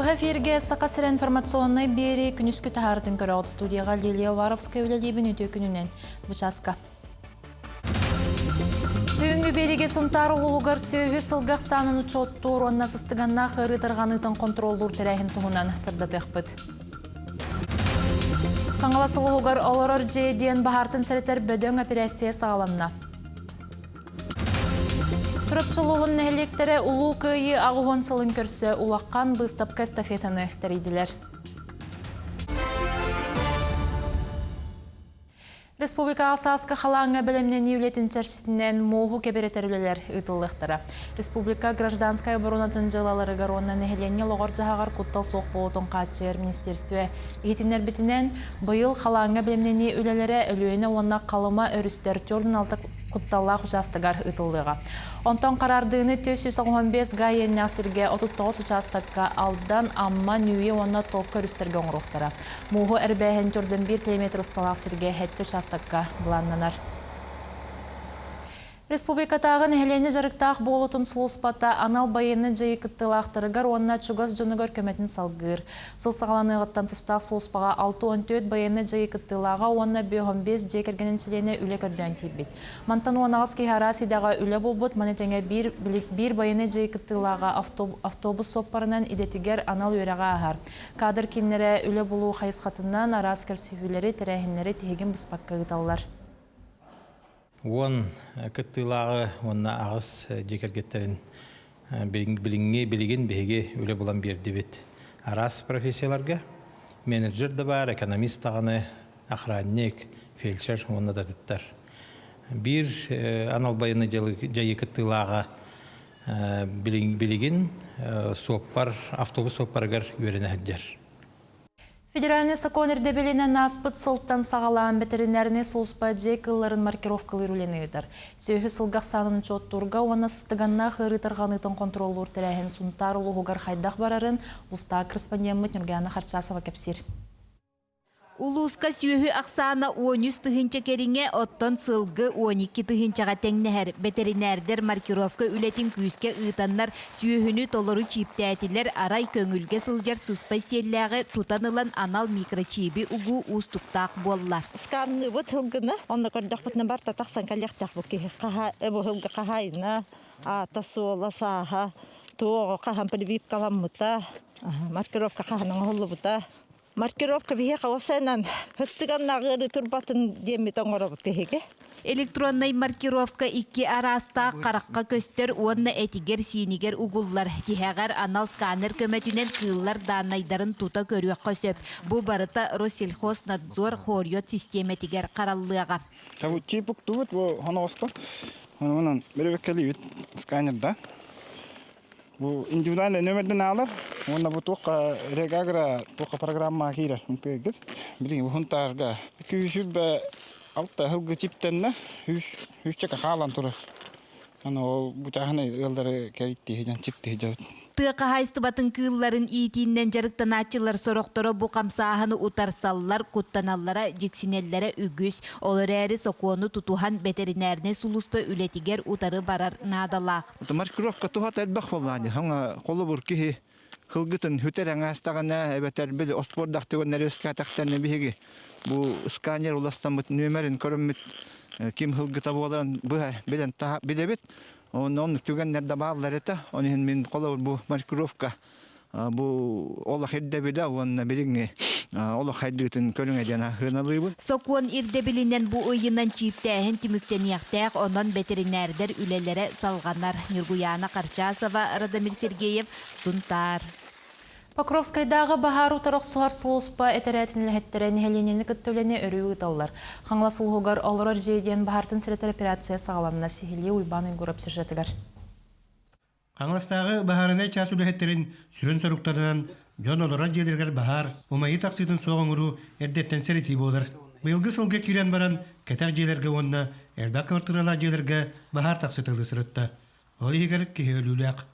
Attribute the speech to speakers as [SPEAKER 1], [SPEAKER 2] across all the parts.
[SPEAKER 1] Быһа эфиргэ Саха сирэ информационнай биэрии күнүскү таһаарытын көрөҕүт. Студияҕа Лилия Уваровская үлэлиибин үтүө күнүнэн. Бу чааска. Бүгүҥҥү биэриигэ Сунтаар улууһугар сүөһү сылгы ахсаанын учуоттуур уонна сыстыганнаах ыарыы тарҕаныытын хонтуруоллуур тэрээһин туһунан сырдатыахпыт. Хаҥалас улууһугар олорор дьиэ диэн баһаартан сэрэтэр бөдөҥ эпэрээссийэ саҕаланна. Чурапчы улууһун нэһилиэктэрэ Улуу Кыайыы 80 сылын көрсө улахан быыстапка эстафетаны тэрийдилэр. Республикаҕа сааскы халааҥҥа бэлэмнэнии үлэтин чэрчитинэн мууһу кэбирэтэр үлэлэр ыытыллыахтара. Республика гражданскай оборонатын дьыалаларыгар уонна нэһилиэнньэ олоҕор-дьаһаҕар куттал суох буолуутун хааччыйар министерство иһитиннэрбитинэн, быйыл халааҥҥа бэлэмнэнии үлэлэрэ Өлүөнэ уонна Халыма өрүстэр 46 кутталлаах учаастагар ыытыллыаҕа. Онтон хараардыыны 485 га иэннээх сиргэ 39 учаастакка Алдан, Амма, Нүүйэ уонна Токко өрүстэргэ оҥоруохтара. Мууһу эрбээһин төрдөн биир километр усталаах сиргэ сэттэ учаастакка былааннанар. Республикатааҕы нэһилиэнньэ дьарыктаах буолуутун сулууспата анал байыаннай дьайыы кыттыылаахтарыгар уонна чугас дьонугар көмөтүн салгыыр. Сыл саҕаланыаҕыттан тустаах сулууспаҕа 64 байыаннай дьайыы кыттыылааҕа уонна 55 дьиэ кэргэнин чилиэнэ үлэ көрдөөн тиийбит. Мантан 18 киһи араас идэҕэ үлэ булбут, маны тэҥэ биир, биир байыаннай дьайыы кыттыылааҕа автобус суоппарынан идэтигэр анал үөрэҕи ааһар. Кадр кииннэрэ үлэ булуу хайысхатынан араас көрсүһүүлэри, тэрээһиннэри тиһигин быспакка ыыталлар.
[SPEAKER 2] Уон кыттыылааҕы уонна аҕыс дьиэ кэргэттэрин билиҥҥи билигин биһиги үлэ булан биэрдибит. Араас профессияларга менеджер да баар, экономист даҕаны, охранник, фельдшер уонна да атыттар. Биир анал байыаннай дьайыы кыттыылааҕа билигин суоппар автобус суоппарыгар үөрэнэ сылдьар.
[SPEAKER 1] Федеральнай сокуон ирдэбилинэн ааспыт сылтан саҕалаан бэтэринээринэй сулууспа дьиэ кыылларын маркировкалыыр үлэни ыытар. Сүөһү сылгы ахсаанын учуоттуурга уонна сыстыганнаах ыарыы тарҕаныытын хонтуруоллуур тэрээһин Сунтаар улууһугар хайдах барарын улуустааҕы корреспондеммыт Ньургуйаана Харчасова кэпсиир.
[SPEAKER 3] Улууска сүөһү ахсаана 13 тыһыынча кэриҥэ, оттон сылгы 12 тыһыынчаҕа тэҥнэһэр. Бэтэринээрдэр маркировка үлэтин күүскэ ыытаннар сүөһүнү толору чииптээтилэр, арай көҥүлгэ сылдьар сыспай сиэллээҕи тутан ылан анал микрочиби угуу уустуктаах буолла.
[SPEAKER 4] Сканныыбыт сылгыны, онно көрдөхпүтүнэ барыта тахсан кэлиэхтээх бу киһи. Бу сылгы хаһаайына, аата-суола, сааһа, туоҕа хаһан прививкаламмыта, маркировка хаһан оҥоһуллубута. Маркировка биһиэхэ осенан ыстыганнаах ыарыы турбатын диэммит оҥоробут биһиги.
[SPEAKER 3] Электроннай маркировка икки араастаах харахха көстөр уонна этигэр-сиинигэр угуллар. Тиһэҕэр анал сканер көмөтүнэн кыыллар дааннайдарын тута көрүөххэ сөп. Бу барыта Россельхознадзор Хориот систиэмэтигэр хараллыаҕа.
[SPEAKER 5] Чип уктубут бу хоноҕоско. Онон бөрөбөккэлиибит сканерда. Бу индивидуальный нөмерден аалар уонна бу туохха регагра туохха программаҕа киирэр ынтыгыт. Билигин бу Хунтаарга 226 сылгы чиптэннэ, 100 хаалан турар. Аны ол бу чааһынай ыаллары кэриттиһи чиптиһи дьабыт.
[SPEAKER 3] Тыа хаһаайыстыбатын кыылларын иитиинэн дьарыктанааччылар сорохторо бу хамсааһыны утарсаллар, куттаналлара, дьиксинэллэрэ үгүс. Ол эрээри сокуону тутуһан бэтэринээринэй сулууспа үлэтигэр утары барар наадалаах.
[SPEAKER 5] Маркировка туһата элбэх буоллаҕа дии. Хаҥа холобур киһи кылгытын сүтэр эҥээстэҕинэ эбэтэр били оспуордах түгэннэр үөскээтэхтэринэ биһиги бу сканер уластаммыт нүөмэрин көрөммүт ким һылгыта буоларын быһа билэн билэбит. Онно оннук түгэннэр да бааллар этэ. Ол иһин мин холобур бу маркировка бу олох ирдэбилэ уонна билиҥҥи олох хайдыытын көрүҥэ диэн сыаналыыбын.
[SPEAKER 3] Сокуон ирдэбилинэн бу ыйынан чииптээһин түмүктэниэхтээх, онон бэтэринээрдэр үлэлэрэ салҕанар. Ньургуйаана Харчасова, Радомир Сергеев, Сунтаар.
[SPEAKER 1] Покровскайдааҕы баһаар утары охсуһар сулууспа этэрээтин үлэһиттэрэ нэһилиэнньэни кытта үлэни өрүү ыыталлар. Хаҥалас улууһугар олорор дьиэ диэн баһаартан сэрэтэр операция саҕаланна. Сиһилии Уйбаан Уйгуров сюжетыгар.
[SPEAKER 6] Хаҥаластааҕы баһаарынай чаас үлэһиттэрин сүрүн соруктарынан дьон олорор дьиэлэригэр баһаар, умайыы тахсыытын суох оҥоруу эрдэттэн сэрэтии буолар. Быйылгы сылга киирэн баран кэтэх дьиэлэргэ уонна элбэх квартиралаах дьиэлэргэ баһаар тахсыталыы сырытта. Ол иһигэр киһи өлүүлээх.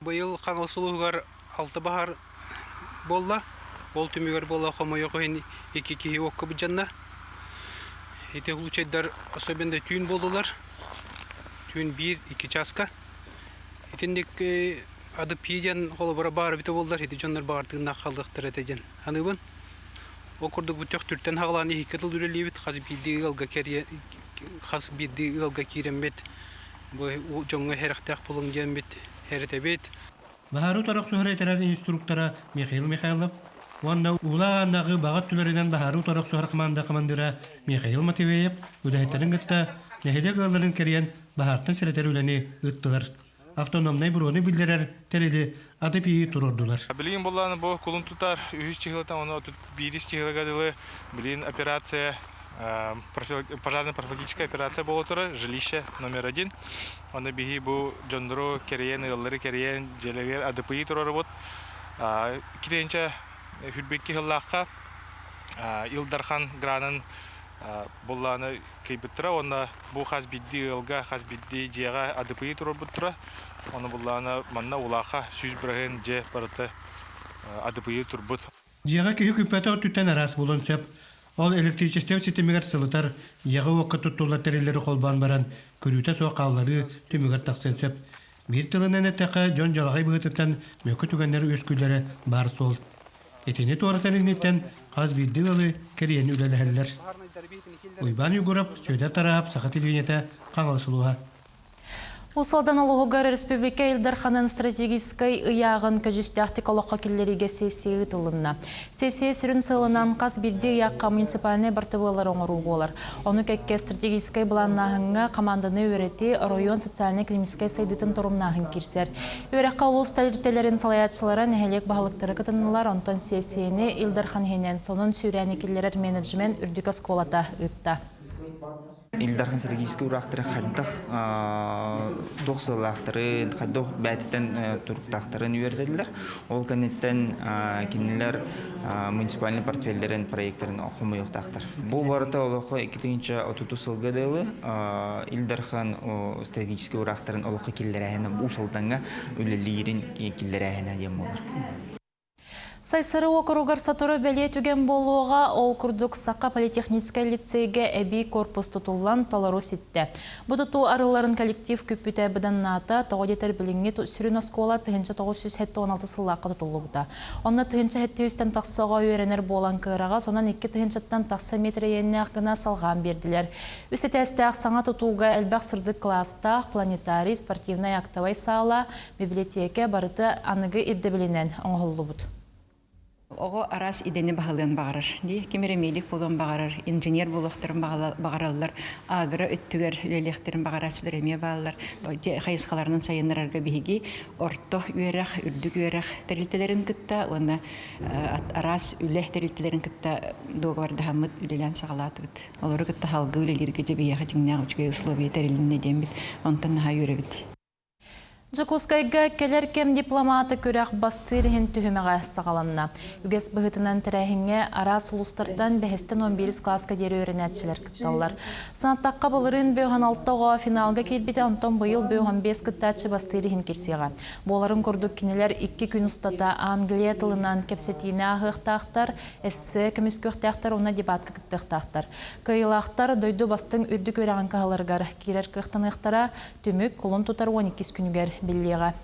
[SPEAKER 7] Быйыл Хаҥалас улууһугар алта баһаар буолла. Ол түмүгэр буолла хомойуох иһин икки киһи уокка былдьанна. Ити случайдар особенно түүн буоллулар. Түүн биир-икки чааска. Итинник АДП диэн холобура баар эбитэ буоллар, ити дьоннор баҕар тыыннаах хаалыахтара этэ диэн саныыбын. Ол курдук бу Төхтүртэн хаҕалаан иһиккэ тыл үлэлиибит, хас биирдии ыалга кэрийэ хас биирдии ыалга киирэммит, бу дьоҥҥо сэрэхтээх буолуҥ диэммит эрэтэбит.
[SPEAKER 6] Баһаары утары охсуһар этэрээт инструктора Михаил Михайлов уонна Уулаах Ааннааҕы баҕа өттүлэринэн баһаары утары охсуһар хамаанда хамандыыра Михаил Матвеев үлэһиттэрин кытта нэһилиэк ыалларын кэрийэн баһаартан сэрэтэр үлэни ыыттылар. Автономнай буруону биллэрэр тэрили АДПИ туруордулар.
[SPEAKER 8] Билигин буллааны бу кулун тутар үһүс чыһылатан ону биирис чыһылага дылы билигин операция пожарно-профилактическая операция буола турар жилище номер один. Оны биһи бу дьоннору кэрийэн, ыаллары кэрийэн, дьиэлэригэр АДПИ турарыбыт. Китиэнчэ хүрбикки сыллаахха Ил Дархан гранын буллааны кыйбыттара уонна бу хас биирдии ыалга, хас биирдии дьиэҕэ АДПИ туруорбуттара. Ону буллааны манна улааха 100% дьиэ барыта АДПИ турбут.
[SPEAKER 6] Дьиэҕэ киһи күүппэтэх өттүттэн араас буолуон сөп. Ол электричество ситимигэр сылытар, дьиэҕэ-уокка туттуллар тэриллэри холбоон баран, көрүүтэ суох хаалларыы түмүгэр тахсыан сөп. Биир тылынан эттэххэ, дьон дьалаҕай быһыытыттан мөкү түгэннэр үөскүүллэрэ баар суол. Итини туоратар инниттэн хас биирдии ыалы кэрийэн үлэлэһэллэр. Уйбаан Егоров, Сүөдэр Тараап, Саха телевидениетэ, Хаҥалас улууһа.
[SPEAKER 1] Уус Алдан улууһугар республика Ил Дарханын стратегическай ыйааҕын көдьүүстээхтик олоххо киллэриигэ сессия ыытылынна. Сессия сүрүн сыалынан хас биирдии ыйаахха муниципальнай бартыбыаллары оҥоруу буолар. Ону кэккэ стратегическай былааннааһыҥҥа хамаанданы үөрэтии, оройуон социальнай-экономическай сайдыытын торумнааһын киирсэр. Үөрэххэ улуус тэрилтэлэрин салайааччылара, нэһилиэк баһылыктара кытыннылар, онтон сессияны Ил Дархан иһинэн сонун сүүрээни киллэрэр менеджмент үрдүк оскуолата ыытта.
[SPEAKER 9] Ил Дархан стратегическай ураахтары хайдах туох сыаллаахтарын, хайдах бээтиттэн туруктаахтарын үөрэтэллэр. Ол кэнниттэн кинилэр муниципальный портфеллэрин проектарын хомуйуохтаахтар. Бу барыта олоххо 2030 сылга дылы Ил Дархан стратегическай ураахтарын олоххо киллэрээһинэ Уус Алдаҥҥа үлэлиирин киллэрээһинэ диэн буолар.
[SPEAKER 1] Сайсары уокуругар сотору бэлиэ түгэн буолуоҕа, ол курдук Саха политехническай лицейгэ эбии корпус тутуллан толору ситтэ. Бу тутуу арылларын коллектив күппүтэ быданнаата, тоҕо диэтэр билиҥҥи сүрүн оскуола 1976 сыллаахха тутуллубута. Онно 1700-тэн тахса оҕо үөрэнэр буолан кыараҕас, онон 2 тыһыынчаттан тахса метр иэннээх гына салҕаан биэрдилэр. Үс этээстээх саҥа тутууга элбэх сырдык кылаастаах, планетарий, спортивнай актовай саала, Библиотека барыта аныгы ирдэбилинэн оҥоһуллубут.
[SPEAKER 10] Оҕо араас идэни баһылыан баҕарар. Дии, ким эрэ медик буолуон баҕарар, инженер буолуохтарын баҕараллар, агро өттүгэр үлэлиэхтэрин баҕарааччылар эмиэ бааллар. Хайысхаларынан сайыннарарга биһиги орто үөрэх, үрдүк үөрэх тэрилтэлэрин кытта уонна араас үлэ тэрилтэлэрин кытта дуогабардаһаммыт үлэлээн саҕалаатыбыт. Олору кытта салгыы үлэлииргэ дьэ биһиэхэ дьиҥнээх үчүгэй условия тэрилиннэ диэммит, онтон наһаа үөрэбит.
[SPEAKER 1] Дьокуускайга кэлэр кэм дипломаты күрэх бастыыр иһин түһүмэҕэ саҕаланна. Үгэс быһыытынан тэрээһиҥҥэ араас улуустартан бэһистэн 11 кылааска диэри үөрэнээччилэр кытталлар. Санаттахха былырыын бөһөн алта оҕо финалга киирбитэ, онтон быйыл бөһөн биэс кыттааччы бастыыр иһин кирсиэҕэ. Буоларын курдук кинилэр икки күн устата Англия тылынан кэпсэтиини ааһыахтаахтар, эссе көмүскүөхтээхтэр уонна дебатка кыттыахтаахтар. Кыайыылаахтар дойду бастыҥ үрдүк үөрэҕин кыһаларыгар киирэр кыахтаныахтара, Түмүк кулун тутар 12 күнүгэр биллиэҕэ.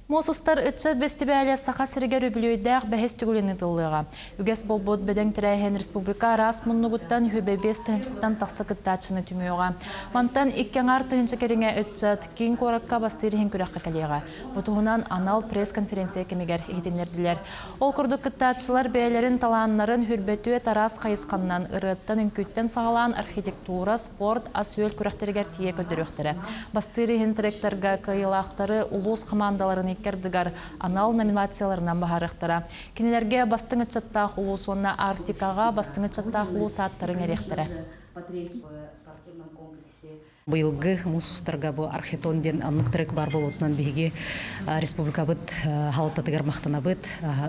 [SPEAKER 1] Муус устар ыччат бэстибээлэ Саха сиригэр үбүлүөйдээх бэһис төгүлүн ыытыллыаҕа. Үгэс буолбут бөдөҥ тэрээһин республика араас муннугуттан 25 тыһыынчаттан тахса кыттааччыны түмүөҕэ. Мантан икки аҥаар тыһыынча кэриҥэ ыччат киин куоракка бастыыр иһин күрэххэ кэлиэҕэ. Бу туһунан анал пресс-конференция кэмигэр иһитиннэрдилэр. Ол курдук кыттааччылар бэйэлэрин талааннарын хүрбэтүө араас хайысханнан ырыаттан-үҥкүүттэн саҕалаан архитектура, спорт, ас-үөл күрэхтэригэр тиийэ көрдөрүөхтэрэ. Бастыыр иһин тректорга кыайыылаахтары улуус хамаандаларын икки ардыгар анал номинацияларынан баһаарыахтара. Кинилэргэ бастыҥ ыччаттаах улуус уонна Арктикаҕа бастыҥ ыччаттаах улуус ааттарын эриэхтэрэ.
[SPEAKER 11] Быйылгы муус устарга бу Архитон диэн оннук трек баар буолуутунан биһиги республикабыт халататыгар махтанабыт.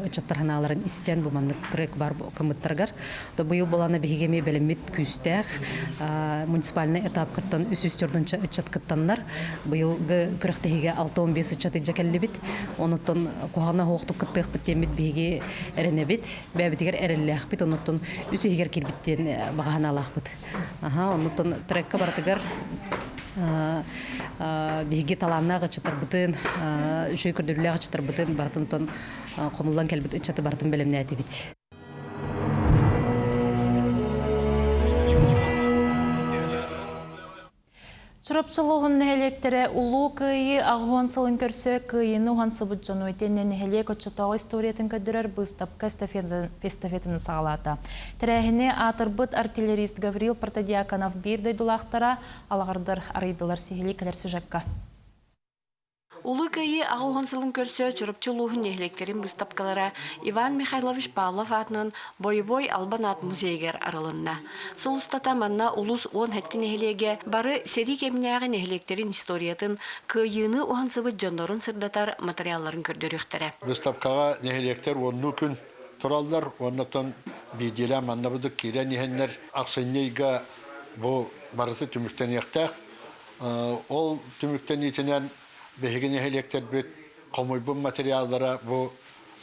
[SPEAKER 11] Ыччаттар ханааларын истэн бу маннык трек баар кымыттарыгар. Быйыл болана биһиги эмиэ бэлэммит күүстээх муниципальный этапкыттан үс үс төрдүнчэ ыччат кыттаннар. Быйылгы күрэхтэһиигэ 65 ыччат илдьэ кэллибит. Онуттан куһаҕана суохтук кыттыахпыт диэммит биһиги эрэнэбит. Бэйэбитигэр эрэллээхпит. Онуттан үс иһигэр киирбит диэн баҕа санаалаахпыт. Аха, оннуттан трекка барытыгар Биһиги талааннаах ыччаттарбытын, үчүгэй көрдөрүүлээх ыччаттарбытын барытын тон хомуллан кэлбит ыччаты барытын бэлэмнээтибит.
[SPEAKER 1] Чурапчы улууһун нэһилиэктэрэ Улуу Кыайыы аҕыһуон сылын көрсө Кыайыыны уһансыбыт дьону итиэннэ нэһилиэк оччотооҕу историятын көрдөрөр быыстапка эстафетаны саҕалаата. Тэрээһини аатырбыт артиллерист Гаврил Протодьяконов биир дойдулаахтара Алаҕардар арыйдылар сиһилии кэлэр сюжекка.
[SPEAKER 12] Улуу Кыайыы аҕа сылын көрсө Чурапчы улууһун нэһилиэктэрин быыстапкалара Иван Михайлович Павлов аатынан Бойобуой Албан аат музейыгар арылынна. Сыл устата манна улуус 17 нэһилиэгэ бары сэрии кэминээҕи нэһилиэктэрин историятын, кыайыыны уһансыбыт дьоннорун сырдатар материалларын көрдөрүөхтэрэ.
[SPEAKER 13] Быыстапкаҕа нэһилиэктэр уоннуу күн тураллар, уоннатан биирдиилээн манна будук киирэн иһэннэр ахсынньы ыйга бу барыта түмүктэниэхтээх. Ол түмүктэниитинэн биһиги нэһилиэктэрбит хомуйбут материаллара бу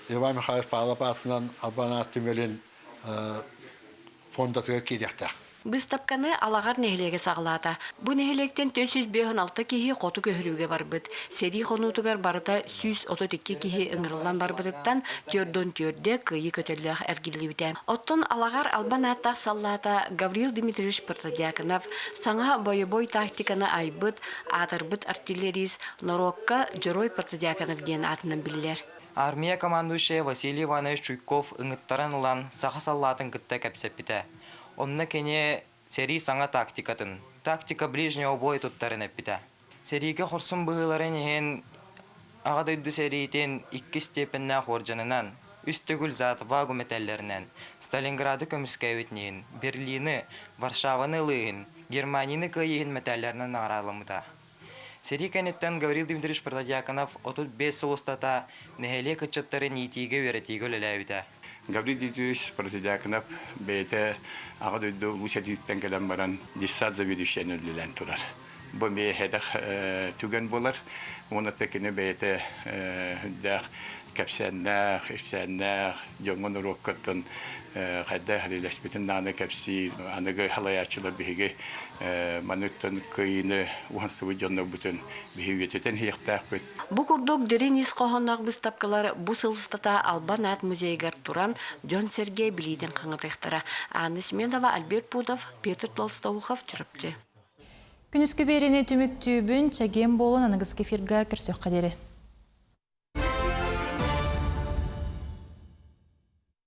[SPEAKER 13] Иван Михайлович Павлов аатынан Албан аат түмэлин фондатыгар киириэхтээх.
[SPEAKER 12] Быыстапканы Алаҕар нэһилиэгэ саҕалаата. Бу нэһилиэктэн 456 киһи хоту көһөрүүгэ барбыт. Сэрии хонуутугар барыта 132 киһи ыҥырыллан барбытыттан түөрдүн түөрдэ кыайыы көтөллөөх эргиллибитэ. Оттон Алаҕар албан ааттаах саллаата Гаврил Дмитриевич Протодьяконов Саҥа бойобуой тактиканы айбыт, аатырбыт артиллерист норуокка Дьоруой Протодьяконов диэн аатынан биллэр.
[SPEAKER 9] Армия командующайа Василий Иванович Чуйков ыҥыттаран ылан саха саллаатын кытта кэпсэппитэ. Онно кини сэрии саҥа тактикатын, тактика ближнего боя туттарын эппитэ. Сэриигэ хорсун быһыыларын иһин Аҕа дойду сэриитин иккис степеннээх уордьанынан, үс төгүл за отвагу мэтээллэринэн, Сталинграды көмүскээбит иһин, Берлины, Варшаваны ылыы иһин, Германияны кыайыы иһин мэтээллэринэн наҕарааламмыта. Сэрии кэнниттэн Гаврил Дмитриевич Протодьяконов 35 сыл устата нэһилиэк ыччаттарын иитиигэ-үөрэтиигэ үлэлээбитэ.
[SPEAKER 14] Гаврил Дмитриевич Протодьяконов бэйэтэ Аҕа дойду Улуу сэриититтэн кэлэн баран детсад заведующайынан үлэлээн турар. Бу эмиэ сэдэх түгэн буолар. Уонна кини бэйэтэ үрдээх кэпсээннээх, ипсээннээх, дьоҥҥо норуоккаттан хайдах үлэлэспитин даҕаны кэпсиир. Аныгы салайааччылар биһиги маныттан кыайыыны уһансыбыт дьоннорбутун биһи үйэтитэн иһиэхтээхпит.
[SPEAKER 12] Бу курдук дириҥ ис хоһоонноох быыстапкалар бу сыл устата Албан аат музейыгар туран дьон-сэргэ билиитин хаҥатыахтара. Анна Семенова, Альберт Пудов, Петр Толстоухов, Чурапчы.
[SPEAKER 1] Күнүскү биэриини түмүктүүбүн, чэгиэн буолун аныгыскы эфирга көрсүөххэ диэри.